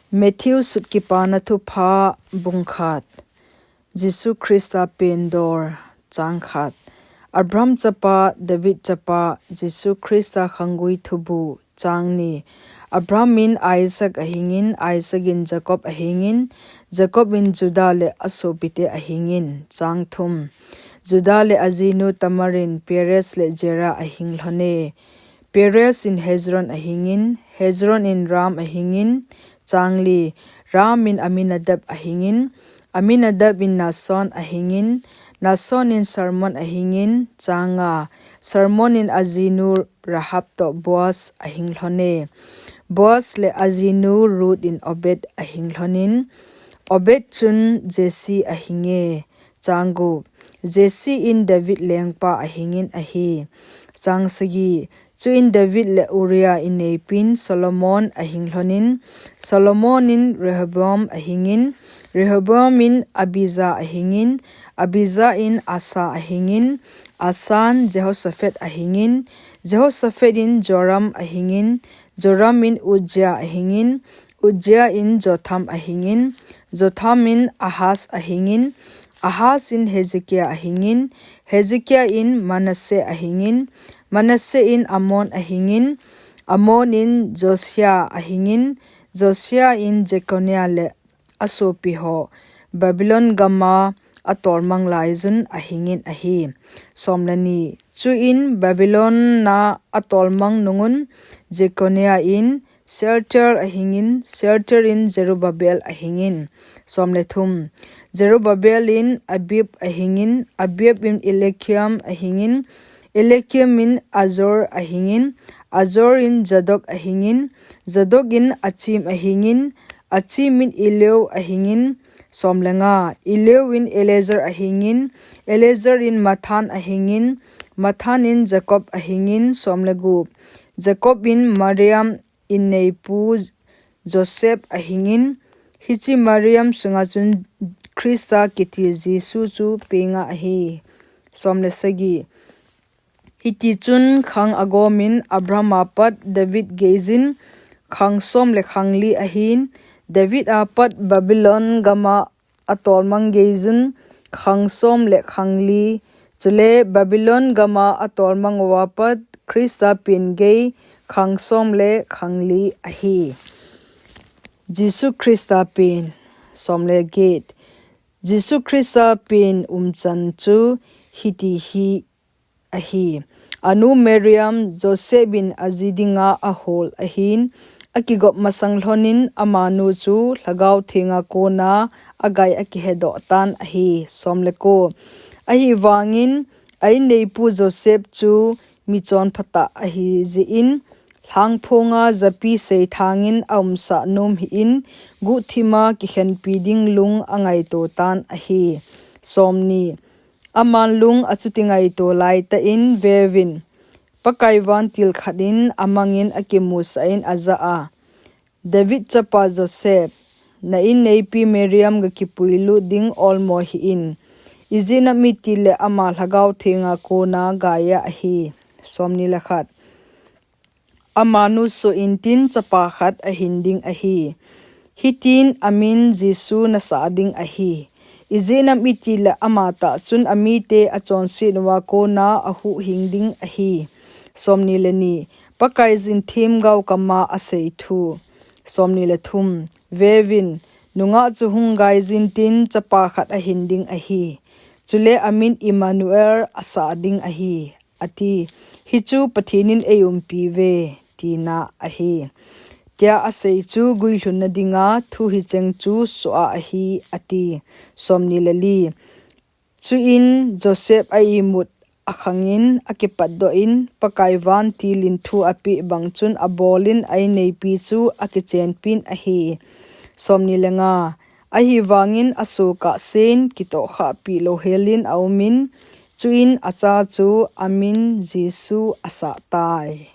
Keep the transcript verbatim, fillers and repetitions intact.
Matthew sut Kipana Thupha bung khat. Jesu Christa pen dor. Chang khat. Abraham chapa, David chapa, Jesu Christa khanggui thubu. Chang ni. Abraham in Isaac ahingin, Isaac in Jacob ahingin, Jacob in Judah le asopite ahingin. Chang thum. Judah le ajinu Tamar in Perez le Zerah ahing lhone. Perez in Hezron ahingin, Hezron in Ram ahingin. Chang li. Ram in Aminadab ahingin, Aminadab in Nason ahingin, Nason in Salmon ahingin. Chang nga. Salmon in ajinu Rahab toh Boaz ahing lhone. Boaz le ajinu Ruth in Obed ahing lhonin, Obed chun Jesse ahinge. Chang gup. Jesse in David lengpa ahingin ahi. Chang sagi. Chuin David le Uriah in neipin Solomon ahing lhonin, Solomon in Rehoboam ahingin, Rehoboam in Abijah ahingin, Abijah in Asa ahingin, Asa in Jehoshaphat ahingin, Jehoshaphat in Joram ahingin, Joram in Uzziah ahingin, Uzziah in Jotham ahingin, Jotham in Ahaz ahingin, Ahaz in Hezekiah ahingin, Hezekiah in Manasseh ahingin, Manasseh in Amon ahingin, Amon in Josiah ahingin, Josiah in Jeconiah le asopi ho Babylon gama atolmang laiyun ahingin ahi. Som le ni. Chuin Babylon a atolmang nungun Jeconiah in Shealtiel ahingin, Shealtiel in Zerubbabel ahingin. Som le thum. Zerubbabel in Abiud ahingin, Abiud in Eliakim ahingin, Eliakim in Azor ahingin, Azor in Zadok ahingin, Zadok in Achim ahingin, Achim in Eliud ahingin. Som le nga. Eliud in Eleazar ahingin, Eleazar in Matthan ahingin, Matthan in Jacob ahingin. Som le gup. Jacob in Mariam in neipu Joseph ahingin, hiche Mariam sunga chun Christa kiti Jesu chu peng ahi. Som le sagi. Hiti chun khang agom in Abraham apat David geiyin khang som le khang li ahin, David apat Babylon gama atolmang geiyun khang som le khang li, chule Babylon gama atolmang uva pat Christa pen gei khang som le khang li ahi. Jesu Christa pen. Som le get. Jesu Christa pen umchan chu hiti hi ahi. Anu Mariam Joseph in aji dinga ahol ahin, akigop masang lhonin amanu chu Lhagao Thenga kona agai akihedoh tan ahi. Som le ko. Ahivangin a inneipu Joseph chu michonpha tah ahi jeh in, lhangphonga japi seithangin aumsah nom hih in, guhthima kikhenpi ding lung angaito tan ahi. Som ni. Aman lung achuti ngaito laitah in, veuvin, Pakai vantil khat in amangin akimusah in ajah a, David chapa Joseph, na inneipi Mariam gakipuilut ding olmo hih in. Ijeh inem itile ama Lhagao Thenga kona gaiya ahi. Som ni le khat. Amanu soh intin chapa khat ahin ding ahi. Hitin amin Jesu nasah ding ahi. Ijeh inem itile amatah chun amite achonset uva kona ahuhhing ding ahi. Som ni le ni. Pakaiyin themgao kama asei thu. Som ni le thum. Veuvin, nungah chu hung gaiyin tin chapa khat ahin ding ahi. Chule amin Immanuel asah ding ahi, ati. Hichu Pathen in eiumpi uve, tina ahi. Tia asei chu guilhunna dinga thu hicheng chu soh a ahi, ati. Som ni le li. Chuin Joseph a imut akhangin akipatdoh in, Pakai vantil in thu apeh bang chun abolin a inneipi chu akichenpin ahi. Som ni le nga. Ahivangin asoh kahsen kitohkhahpi louhelin aumin, chuin acha chu amin Jesu asah tai.